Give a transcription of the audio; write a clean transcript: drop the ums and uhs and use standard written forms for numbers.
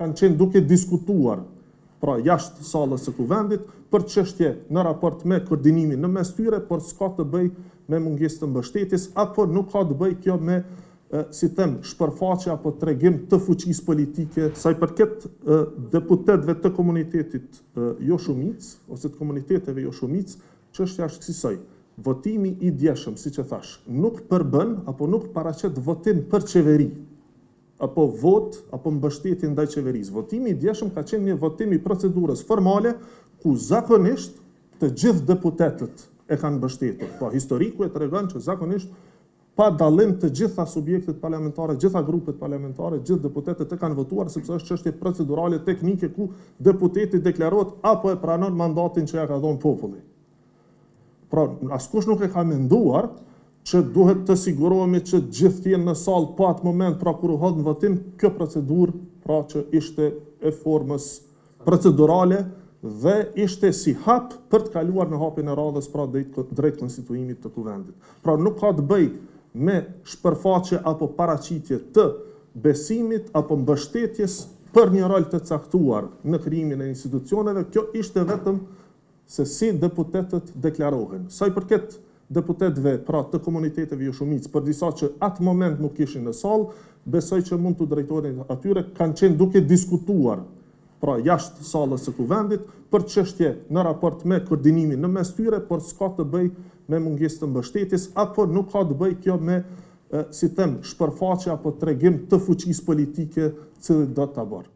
Kanë qenë duke diskutuar, pra jashtë sallës së Kuvendit, për çështje në raport me koordinimin në mes tyre, por s'ka të bëjë me mungesë të mbështetjes apo nuk ka të bëjë kjo me si them, shpërfaqje apo tregim të fuqisë politike. Sa i përket deputetëve të komunitetit jo shumicë ose të komuniteteve jo shumicë, çështja është kësisoj. Votimi i djeshëm, siç e thashë, nuk përbën apo nuk paraqet votim për qeveri apo votë apo mbështetje ndaj qeverisë. Votimi i djeshëm ka qenë një votim i procedurës formale ku zakonisht të gjithë deputetët e kanë mbështetur. Pra historiku e tregon që zakonisht pa dallim të gjitha subjektet parlamentare, gjitha grupet parlamentare, gjithë deputetët e kanë votuar sepse është çështje procedurale teknike ku deputeti deklarohet apo e pranon mandatin që ja ka dhënë populli. Pra, askush nuk e ka menduar që duhet të sigurohemi që të gjithë të jenë në sallë po atë moment, pra kur u hodh në votim, kjo procedurë, pra që ishte e formës procedurale dhe ishte si hap për të kaluar në hapin e radhës, pra drejt, drejt konstituimit të kuvendit. Pra nuk ka të bëjë me shpërfaqje apo paraqitje të besimit apo mbështetjes për një rol të caktuar në krijimin e institucioneve, kjo ishte vetëm se si deputetët deklarohen. Sa i përket deputetëve, pra të komuniteteve joshumicë, për disa që atë moment nuk ishin në sallë, besoj që mund t'u drejtoheni atyre, kanë qenë duke diskutuar, pra jashtë sallës së Kuvendit, për çështje në raport me koordinimin në mes tyre, por s'ka të bëjë me mungesë të mbështetjes apo nuk ka të bëjë kjo me si them, shpërfaqje apo tregim të fuqisë politike cilitdo tabor.